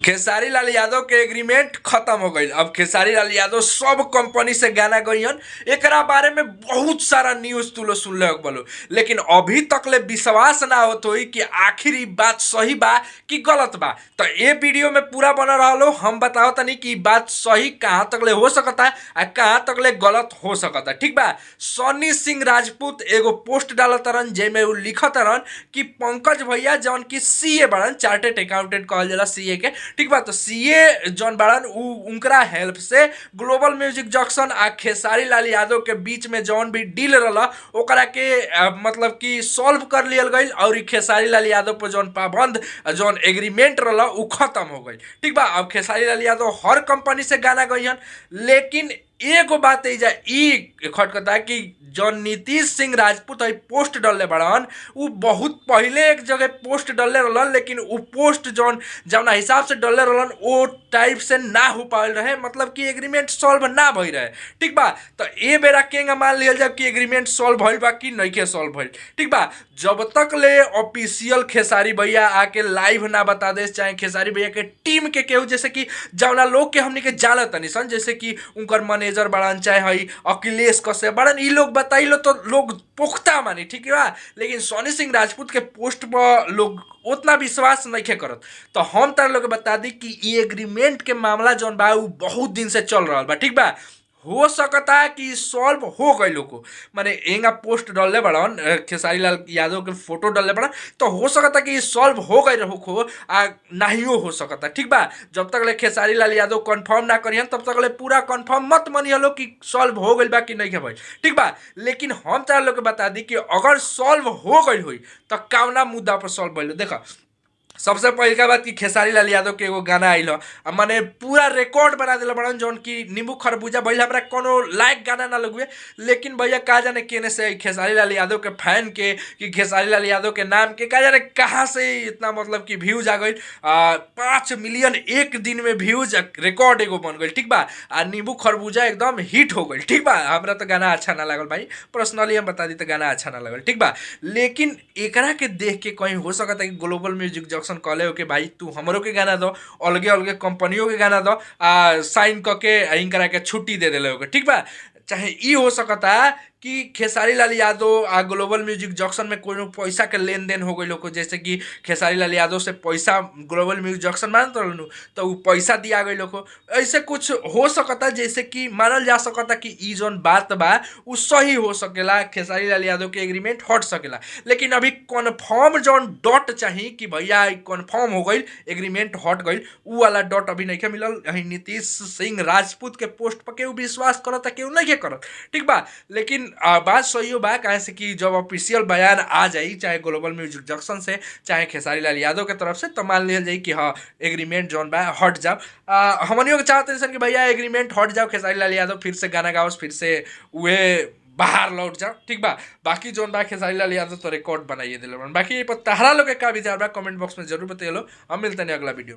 खेसारी लाल यादव के एग्रीमेंट खत्म हो गई। अब खेसारी लाल यादव सब कंपनी से गाना गईहन, एकरा बारे में बहुत सारा न्यूज तू लोग सुनले बलो, लेकिन अभी तक ले विश्वास ना होत होई कि आखिर ई बात सही बा कि गलत बा। तो ये वीडियो में पूरा बना रहो, हम बताओ तनी कि बात सही कहाँ तक ले हो सकता है आ कहाँ तक ले गलत हो सकता। ठीक बा, सनी सिंह राजपूत एगो पोस्ट डालत रहन जेमे उ लिखत रहन कि पंकज भैया जौन की सीए बड़न, चार्टेड अकाउंटेंट कहल जाला सीए के, ठीक बा, तो सीए जौन बड़न उ उनकरा हेल्प से ग्लोबल म्यूजिक जंक्शन आ खेसारी लाल यादव के बीच में जौन भी डील रहला ओकरा के मतलब कि सॉल्व कर लियल गई और खेसारी लाल यादव पर जौन पाबंद जौन एग्रीमेंट रहला उ खत्म हो गई। ठीक बा, अब खेसारी लाल यादव हर कंपनी से गाना गईहन, लेकिन एगो बात एजा ई खटकता कि जौन नीतीश सिंह राजपूत है पोस्ट डलले बड़न उ बहुत पहले एक जगह पोस्ट डलले रहलन, लेकिन उ पोस्ट जौन जौना हिसाब से डलले रहलन वो टाइप से ना हो पायल रहे, मतलब कि एग्रीमेंट सॉल्व ना भई रहे। ठीक बा, तो ए बेरा केंगा मान लियल जाए कि एग्रीमेंट सॉल्व भइल बा कि नइखे सॉल्व भइल। ठीक बा, जब तक ले ऑफिशियल खेसारी भैया आके लाइव ना बता दे, चाहे खेसारी भैया के टीम के केहू, जैसे कि जौना लोग के हमनी के जानत तनी सन, जैसे कि उनकर मैनेजर बड़न चाहे हई अखिलेश कश्यप बड़न, ई लोग बताइलो तो लोग पुख्ता मानी। ठीक बा, लेकिन सोनी सिंह राजपूत के पोस्ट पर लोग उतना विश्वास नहीं करत। तो हम तार लोग के बता दी कि ई एग्रीमेंट के मामला जौन बा उ बहुत दिन से चल रहा बा। ठीक बा, हो सकता है कि सॉल्व हो गई लोग को, माने एंगा पोस्ट डलले बड़न खेसारी लाल यादव के फोटो डलले बड़न, तो हो सकता है कि सॉल्व हो गई रहो को आ नाहियो हो सकता। ठीक बा, जब तक ले खेसारी लाल यादव कंफर्म ना करिहन तब तक ले पूरा कंफर्म मत मानिहलो कि सॉल्व हो गई बा कि नहीं भाई। ठीक बा, लेकिन हम तार लोग के बता दी कि अगर सॉल्व हो गई हुई तो कौना मुद्दा पर सॉल्व भइल। देखा, सबसे पहिलका बात कि खेसारी लाल यादव के एगो गाना आइल आ माने पूरा रिकॉर्ड बना दिल बड़न जौन की नींबू खरबूजा भइल, हमरा कोनो लायक गाना ना लगुए, लेकिन भैया का जाने केने से खेसारी लाल यादव के फैन के कि खेसारी लाल यादव के नाम के का जाने कहाँ से इतना मतलब कि व्यूज आ गई, 5 मिलियन एक दिन में व्यूज रिकॉर्ड एगो बन गई। ठीक बा, आ नींबू खरबूजा एकदम हिट हो गई। ठीक बा, हमरा तो गाना अच्छा ना लागल भाई, पर्सनली हम बता दी तो गाना अच्छा ना लागल। ठीक बा, लेकिन एकरा के देख के कहीं हो सकता है कि ग्लोबल म्यूजिक जंक्शन कहले हो कि भाई तू हमरो के गाना दो, अलगे अलगे कंपनियों के गाना दो, आ साइन क के इनकरा के छुट्टी दे देले हो। ठीक बा, चाहे ई हो सकता कि खेसारी लाल यादव आ ग्लोबल म्यूजिक जंक्शन में कोनो पैसा के लेन देन हो गई लोग, जैसे कि खेसारी लाल यादव से पैसा ग्लोबल म्यूजिक जंक्शन मानत रहनु तो उ पैसा दिया गई लोग, ऐसे कुछ हो सकता, जैसे कि मानल जा सकता कि ई जौन बात बा उ सही हो सकेला, खेसारी लाल यादव के एग्रीमेंट हट सकेला। लेकिन अभी कन्फर्म जौन डॉट चाही कि भैया कन्फर्म हो गई एग्रीमेंट हट गई, उ वाला डॉट अभी नहीं मिलल। यही नीतीश सिंह राजपूत के पोस्ट पर केहू विश्वास करता केहू नहीं करत। ठीक बा, लेकिन बात सही हो बा, काहे से कि जब ऑफिशियल बयान आ जाई चाहे ग्लोबल म्यूजिक जंक्शन से चाहे खेसारी लाल यादव के तरफ से, तो मान लिया जाई कि हाँ एग्रीमेंट जौन बा हट जाओ। हमनियों के चाहते हैं कि भैया एग्रीमेंट हट जाओ, खेसारी लाल यादव फिर से गाना गाओ, फिर से उहे बाहर लौट जाओ। ठीक बा, बाकी जौन बा खेसारी लाल यादव तो रिकॉर्ड बनाइए दिल। बाकी पर तहरा लोग के का विचार बा कमेंट बॉक्स में जरूर बताइए। हम मिलते हैं अगला वीडियो।